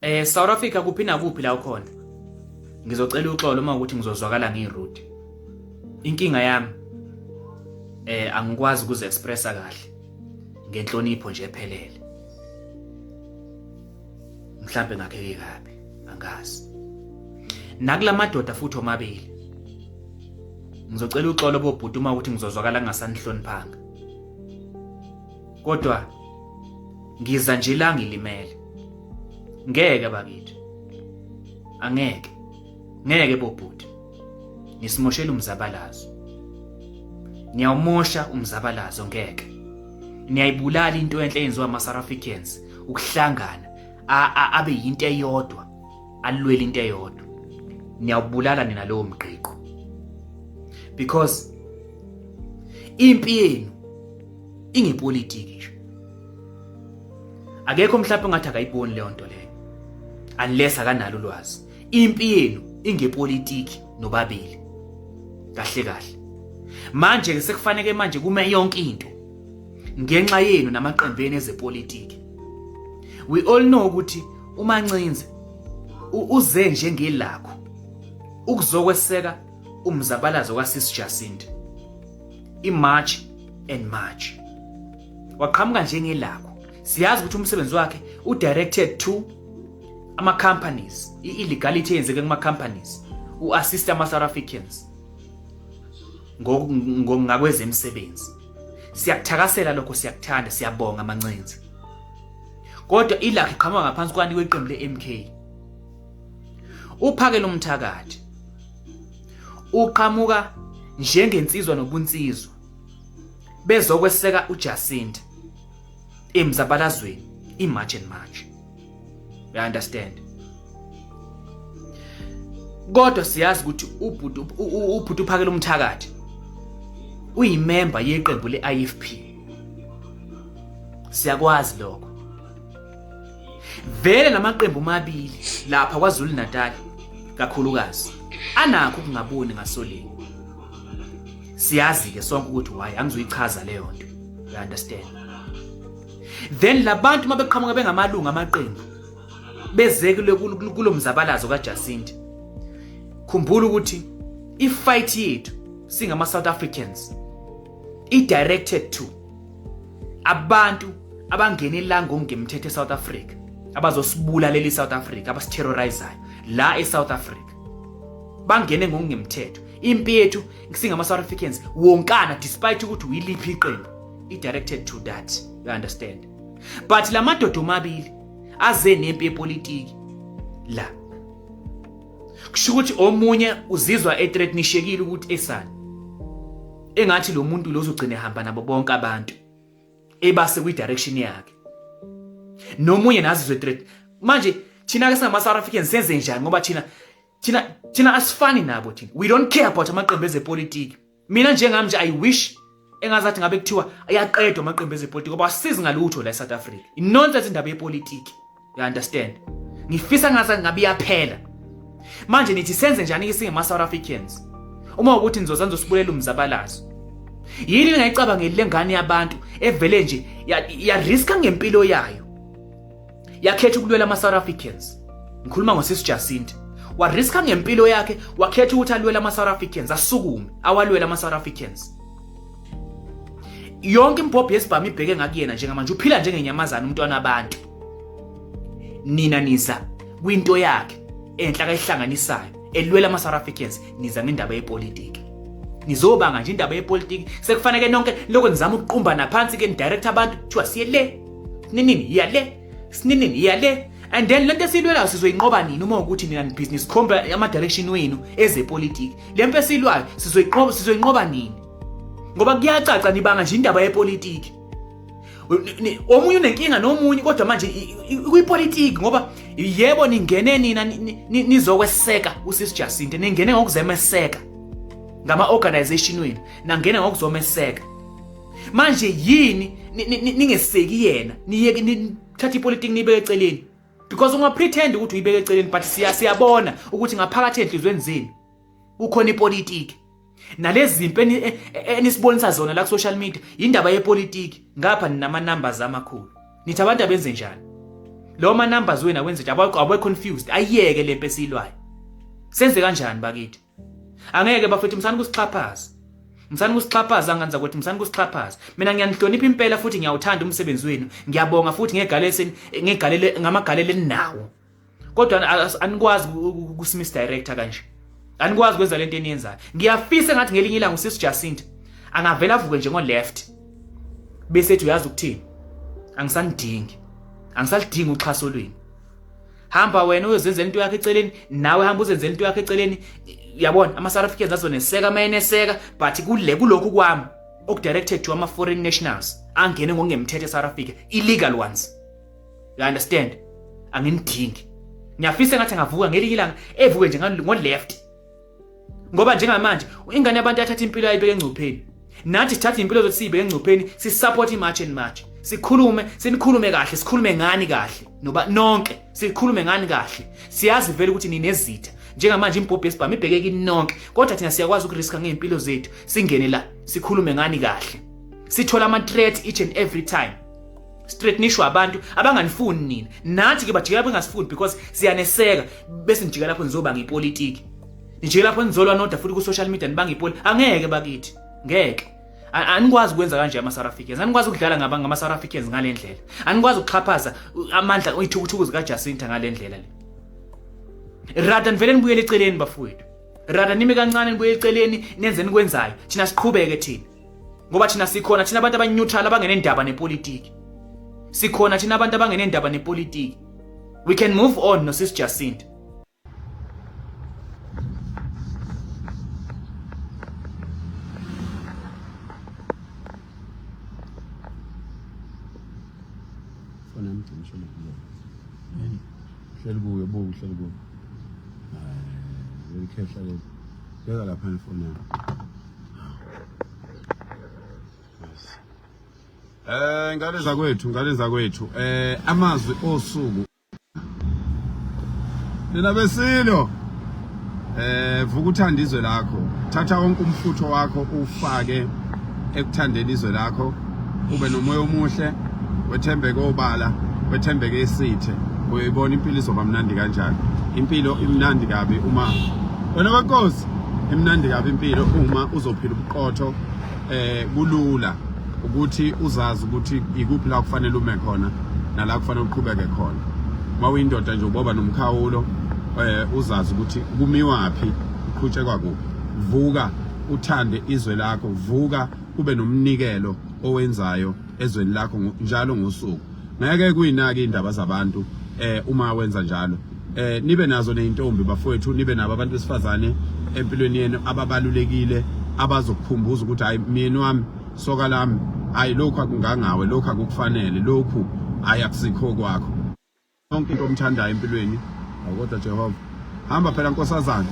South Africa kuphi nakuphi la ukhona. Ngizocela uxolo uma ukuthi ngizozwakala ngirude. Inkinga yami angikwazi ukuze expressa kahle ngenhlonipho nje ephelele. Mhlambe ngakheke kabi, angazi. Nakulamadoda futhi omabili. Ngizocela uxolo bobhuti uma ukuthi ngizozwakala ngingasanihloniphanga. Kodwa ngiza nje la ngilimele. Ngeke bakithi. Angeke. Ngeke bobhuti. Nisimoshela umzabalazo. Niyawumosha umzabalazo ngeke. Niyayibulala into enhle eyenziwa ama-South Africans ukuhlangana abe yinto eyodwa alwele into eyodwa. Niyawubulala nina lowo mgqiqo. Because impi yenu ingepolitiki nje. Akekho mhlawumbe ongathi akayiboni leyo nto leyo unless akanalo ulwazi. Impi yenu ingepolitiki nobabili kahle kahle. Manje ke sekufanele manje kume yonke into ngenxa yenu namaqembu enu ezepolitiki. We all know ukuthi uMancinze uze njengelakho ukuzokweseka umzabalazo kaSis Jacinta, iMarch and March. Waqhamuka njengelakho. Siyazi ukuthi umsebenzi wakhe u-directed to ama-companies, i-illegality eyenzeke kuma-companies, u-assist ama-South Africans ngakwezemisebenzi. Siyakuthakasela lokho, siyakuthanda, siyabonga Mancinze. Kodwa ilakhe iqhamuka ngaphansi kwani kweqembu le-MK. Uphakela umthakathi uqhamuka njengensizwa nobunsizwa bezokweseka uJacinta emzabalazweni iMarch and March. You understand? Kodwa siyazi ukuthi ubhuti ubhuti uphakela umthakathi uyimember yeqembu le-IFP. Siyakwazi lokho. Vele lamaqembu omabili lapha KwaZulu Natal kakhulukazi anakho ukungaboni ngasolinye. Siyazi ke sonke ukuthi why, angizoyichaza leyo nto. You understand? Then labantu mabeqhamuka bengamalungu amaqembu beze kulo mzabalazo kaJacinta. Khumbula ukuthi ifight yethu singama South Africans i directed to abantu abangene la ngokungemthetho eSouth Africa, abazosibulalela iSouth Africa, abasiterrorizayo la eSouth Africa, bangene ngokungemthetho. Impi yethu singama South Africans wonkana, despite ukuthi uyiliphi iqembu, i directed to that. You understand? But la madoda omabili aze nempi yepolitiki la, kusho ukuthi omunye uzizwa ethreatenishekile ukuthi esani engathi lo muntu lo uzogcina ehamba nabo bonke abantu ebase kwi direction yakhe, nomunye nazizwe threat. Manje thina ke singama South Africans senze njani? Ngoba thina asifani nabo. Thina we don't care about amaqembu ezepolitiki. Mina njengami nje, I wish engazathi ngabe kuthiwa ayaqedwa amaqembu ezepolitiki, ngoba asizi ngalutho la eSouth Africa. Nonsense indaba yepolitiki, you understand? Ngifisa ngazathi ngabe iyaphela. Manje nithi senze njani ke singama South Africans uma ukuthi nizoza nizosibulela umzabalazo? Yini ningayicabangeli lengane yabantu evele nje ya riska ngempilo yayo, yakhetha ukulwela ama South Africans? Ngikhuluma ngosisi Jacinta. Wariska ngempilo yakhe, wakhetha ukuthi alwele ama South Africans, asukume awalwele ama South Africans. Yonke imbhobho yesibhamu ibheke ngakuyena. Njengamanje uphila njengenyamazana umntwana abantu. Nina niza kwinto yakhe enhla kayihlanganisayo elwela ama South Africans, niza ngendaba yepolitiki, nizobanga nje indaba yepolitiki. Sekufanele nonke lokho nizama ukuqumbana phansi ke, nidirect abantu, kuthiwa siye le ninini, iya le sininini, iya le. And then lento esiyilwelayo sizoyinqoba nini uma ukuthi nina nibhizinisi khomba ama-direction wenu ezepolitiki? Le mpi esiyilwayo sizoyinqoba, sizoyinqoba nini? Ngoba kuyacaca nibanga nje indaba yepolitiki. Omunye unenkinga nomunye, kodwa manje kuyipolitiki, ngoba yebo ningene nina nizokweseka usisi Jacinta, ningene ngokuzemeseka ngama-organization wenu, nangena ngokuzomeseka. Manje yini ningeseki yena, niyeke nithathe ipolitiki niyibeke eceleni? Because ungapretend ukuthi uyibeke eceleni, but siyabona ukuthi ngaphakathi enhlizweni zenu kukhona ipolitiki. Nalezi zimpi enisibonisa zona la ku-social media, indaba yepolitiki. Ngapha ninama numbers amakhulu, nithi abantu abenze njani? Lo ma numbers wena wenze nje abe confused ayeke lempe esiyilwayo. Senze kanjani bakithi? Angeke bafethu msani kusixhaphaza. Msani kusixhaphaza nganza ukuthi msani kusixhaphaza. Mina ngiyanihlonipha impela futhi ngiyawuthanda umsebenzi wenu. Ngiyabonga futhi ngegalelo ngegalelo ngamagalelo eninawo. Kodwa anikwazi ukusimisdirector kanje. Anikwazi kwenza lento eniyenzayo. Ngiyafisa ngathi ngelinye ilanga usisi Jacinta angavela avuke nje ngo left. Bese ethi uyazi ukuthini? Angisanidingi. Angisalidingi uxhaso lwenu. Hamba wena uyozenzela into yakho eceleni, nawe hamba uzenzela into yakho eceleni. Uyabona ama South Africans azoneseka mayeneseka but kule kulokhu kwami okudirected to ama foreign nationals angene ngokungemthetho eSouth Africa, illegal ones. You understand? Anginidingi. Ngiyafisa ngathi angavuka ngelinye ilanga evuke nje ngo left. Ngoba njengamanje ingane yabantu yathatha impilo yayibeka engcupheni. Nathi sithatha impilo zethu siyibeke engcupheni, si support imarch and march. Sikhulume, sinikhulume kahle, sikhulume ngani kahle. Noba nonke sikhulume ngani kahle. Siyazi vele ukuthi ninezitha. Njengamanje imbhobho yesibhamu ibheke kini nonke, kodwa thina siyakwazi ukuriska ngey'mpilo zethu. Singene la, sikhulume ngani kahle. Sithola ama threat each and every time. Straightnishwa abantu abanganifuni nina. Nathi ke bajikela bengasifuni because siyaneseka bese nijika lapho nizobanga ipolitiki. Nijike lapho nizolwa noda futhi ku social media nibanga ipoli. Angeke bakithi. Ngeke. Anikwazi ukwenza kanje ama South Africans. Anikwazi ukudlala ngaba ngama South Africans ngalendlela. Anikwazi ukuxhaphaza amandla oyithukuthuku zika Jacinta ngalendlela le. Rather nivele nibuyele eceleni bafowethu. Rather nime kancane nibuyele eceleni nenze nikwenzayo. Thina siqhubeke thina. Ngoba thina sikhona thina abantu abaneutral abangenendaba nepolitiki. Sikhona thina abantu abangenendaba nepolitiki. We can move on no sis Jacinta. Fona yami igcina ishone kuyo. Uhleli kuyo, buka uhleli kuyo. Hayi, leli khehla leli. Beka lapha ifoni yami. Eh ngane zakwethu, ngane zakwethu. Eh amazwi osuku. Nina besilo. Eh vuka uthanda izwe lakho. Thatha wonke umfutho wakho ufake ekuthandeni izwe lakho. Ube nomoya omuhle, wethembeke obala, wethembeke esithe. Uyoyibona impilo izoba mnandi kanjani. Impilo imnandi kabi uma wena wenkosi imnandi kabi impilo uma uzophila ubuqotho eh kulula ukuthi uzazi ukuthi ikuphi la kufanele ume khona nala kufanele uqhubeke khona uma uyindoda nje uboba nomkhawulo eh uzazi ukuthi kumiwaphi uqhutshekwa kuphi vuka uthande izwe lakho vuka kube nomnikelo owenzayo ezweni lakho njalo ngosuku ngeke kuyinaki indaba zabantu eh uma wenza njalo eh nibe nazo nezintombi bafowethu nibe nabo abantu besifazane empilweni yenu ababalulekile abazokukhumbuza ukuthi hayi myeni wami soka lami hayi lokhu akungangawe lokhu akukufanele lokhu hayi akusikho kwakho yonke into omthandayo empilweni awukodwa Jehova hamba phela nkosazana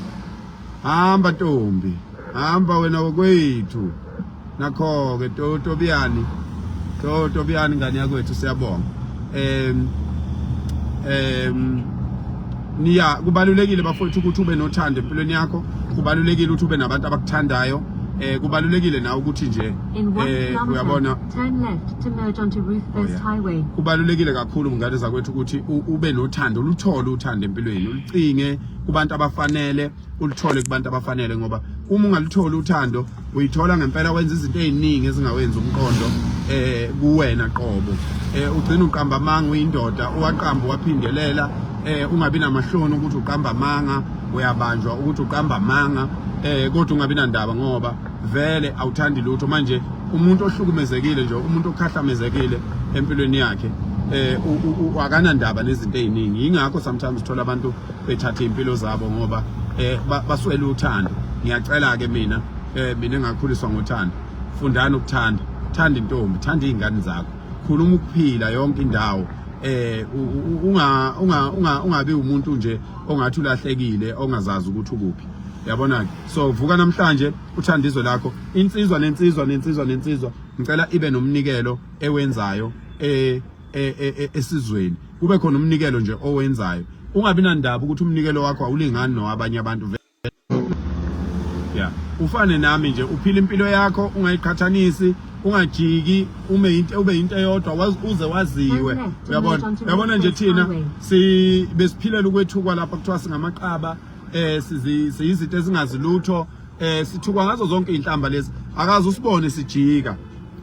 hamba ntombi hamba wena wokwethu nakho-ke tobiyani tobiyani ngane yakwethu siyabonga um um niya kubalulekile bafowethu ukuthi ube nothando empilweni yakho kubalulekile ukuthi ube nabantu abakuthandayo eh kubalulekile nawe ukuthi nje eh uyabona Turn left to merge onto Ruth Oh, First yeah. Highway. Kubalulekile kakhulu ngane zakwethu ukuthi ube nothando uluthole uthando empilweni ulucinge kubantu abafanele uluthole kubantu abafanele ngoba uma ungalutholi uthando uyithola ngempela wenza izinto eziningi ezingawenzi umqondo eh kuwena qobo eh ugcina uqamba amanga uyindoda uwaqamba waphindelela eh ungabi namahloni ukuthi uqamba amanga uyabanjwa ukuthi uqamba amanga eh kodwa ungabi nandaba ngoba vele awuthandi lutho manje umuntu ohlukumezekile nje umuntu okhahlamezekile empilweni yakhe eh akanandaba nezinto eziningi yingakho sometimes uthola abantu bethatha impilo zabo ngoba eh baswele uthando ngiyacela ke mina eh mina engakhuliswa ngothando fundani ukuthanda thanda intombi thanda izingane zakho khuluma ukuphila yonke indawo eh unga unga ungabi umuntu nje ongathi ulahlekile ongazazi ukuthi ukuphi yabona so vuka namhlanje uthanda izwe lakho insizwa nensizwa nensizwa nensizwa ngicela ibe nomnikelo ewenzayo e, e, e, e esizweni kube khona umnikelo nje owenzayo ungabi nandaba ukuthi umnikelo wakho awulingani nowabanye abantu yeah. Ufane nami nje, uphila impilo yakho, ungayiqhathanisi, ungajiki, ume into ube into eyodwa uze waziwe. Uyabona, uyabona nje thina si besiphilela ukwethukwa lapha, kuthiwa singamaqaba, siyizinto ezingazilutho, sithukwa ngazo zonke izinhlamba lezi. Akaze usibone sijika,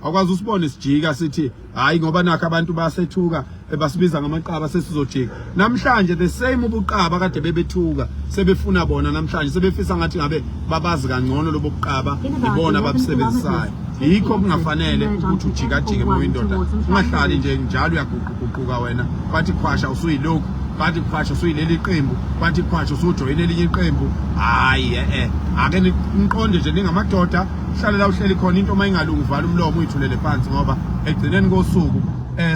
awukwazi usibone sijika sithi hayi ngoba nakho abantu basethuka, basibiza ngamaqaba, sesizojika namhlanje. The same ubuqaba kade bebethuka sebefuna bona namhlanje, sebefisa ngathi ngabe babazi kangcono lobo buqaba, ibona ababusebenzisayo. Yikho kungafanele ukuthi ujikajike uma uyindoda, ungahlali nje njalo uyaguquguquka wena. Bathi khwasha usuyilokhu, bathi khwasha usuyileli qembu, bathi khwasha usujoyina elinye iqembu. Hayi, ake niqonde nje ningamadoda, hlale la uhleli khona. Into uma ingalungi uvala umlomo, uyithulele phansi, ngoba ekugcineni kosuku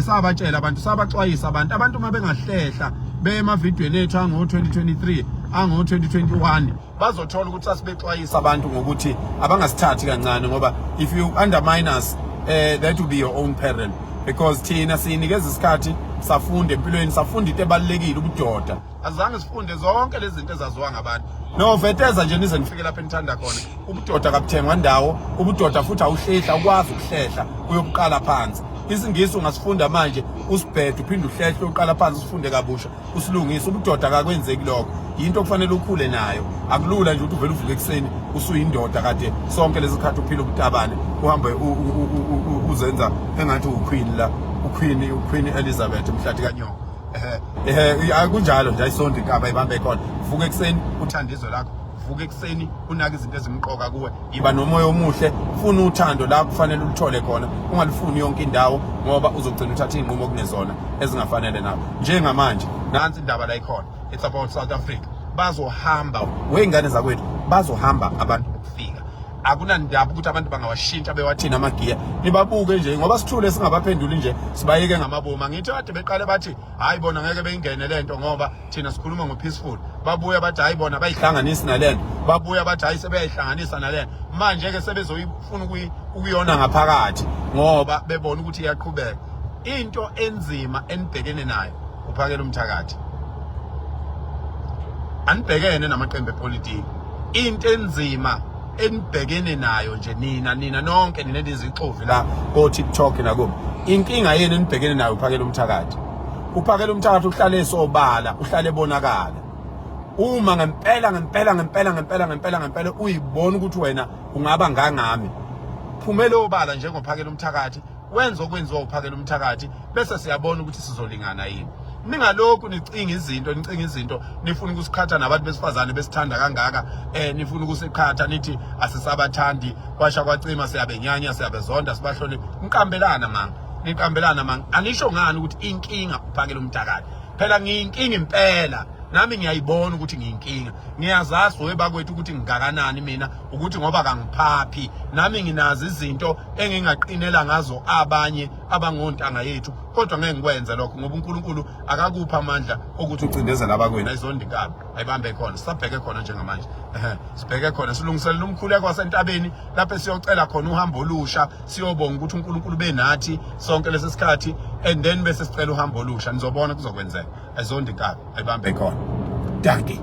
sabatshela abantu, sabaxwayisa abantu. Abantu uma bengahlehla beye emavidweni ethu ango-2023, ango-2021, bazothola ukuthi sasibexwayisa abantu ngokuthi abangasithathi kancane, ngoba if you undermine us, that will be your own peril, because thina siyinikeza isikhathi, safunda empilweni, safunda into ebalulekile, ubudoda. Azange sifunde zonke lezi zinto ezaziwa ngabantu. No veteza nje nize nifike lapho enithanda khona. Ubudoda kabuthengwa ndawo, ubudoda futhi awuhlehla, ukwazi ukuhlehla uyokuqala phansi. IsiNgisi ungasifunda manje usibhede, uphinde uhlehle uqala phansi, usifunde kabusha, usilungise. Ubudoda akakwenzeki lokho, yinto okufanele ukhule nayo. Akulula nje ukuthi uvele uvuke ekuseni usuyindoda, kade sonke lesi sikhathi uphila ubutabane, uhambe uzenza engathi uQueen la, uQueen Elizabeth mhlathi kanyoko. Akunjalo nje, ayisonto inkaba ibambe khona. Vuka ekuseni uthanda izwe lakho, vuka ekuseni unake izinto ezimqoka kuwe, iba nomoya omuhle, funa uthando la kufanele uluthole khona, ungalufuni yonke indawo, ngoba uzogcina uthatha iy'nqumo kunezona ezingafanele nawe. Njengamanje nansi indaba la ikhona, it's about South Africa. Bazohamba wey'ngane zakwethu, bazohamba abantu bokufika. Akunandaba ukuthi abantu bangawashintsha bewathini amagiya, nibabuke nje ngoba sithule singabaphenduli nje, sibayeke ngamabomu. Angithi kade beqale bathi hayi bona ngeke beyingene lento ngoba thina sikhuluma ngo-peaceful, babuya bathi hayi bona bayihlanganisi nalento, babuya bathi hayi sebeyayihlanganisa nalento. Manje-ke sebezoyifuna ukuyona ngaphakathi ngoba bebona ukuthi iyaqhubeka. Into enzima enibhekene nayo uphakela umthakathi, anibhekene namaqembu epolitiki. Into enzima enibhekene nayo nje nina nonke nina nizixovi la ko TikTok nakubo, inkinga yenu enibhekene nayo uphakela umthakathi. Uphakela umthakathi uhlale sobala, uhlale ebonakala. Uma ngempela ngempela ngempela ngempela ngempela ngempela uyibona ukuthi wena ungaba ngangami, phumela obala njengophakela umthakathi, wenza okwenziwa uphakela umthakathi, bese siyabona ukuthi sizolingana yini. Ningalokhu nicinga izinto, nicinga izinto, nifuna ukusiqhatha nabantu besifazane besithanda kangaka, nifuna ukusiqhatha nithi asisabathandi, kwasha kwacima, siyabenyanya, siyabezonda, sibahloniphe. Niqambelana manga, niqambelana manga. Anisho ngani ukuthi inkinga uphakela umthakathi? Phela ngiyinkinga impela, nami ngiyayibona ukuthi ngiyinkinga, ngiyazazi webakwethu ukuthi ngingakanani mina, ukuthi ngoba kangiphaphi nami nginazo izinto engingaqinela ngazo abanye abangontanga yethu, kodwa ngeke ngikwenze lokho ngoba uNkulunkulu akakupha amandla okuthi ucindezele abakwenu. Ayizonda inkabi, ayibambe khona, sisabheke khona njengamanje. Sibheke khona, silungiselela umkhuleko wasentabeni lapho esiyocela khona uhambo olusha, siyobonga ukuthi uNkulunkulu benathi sonke lesi sikhathi, and then bese sicela uhambo olusha. Nizobona kuzokwenzeka. Ayizonda inkabi, ayibambe khona. Dankie.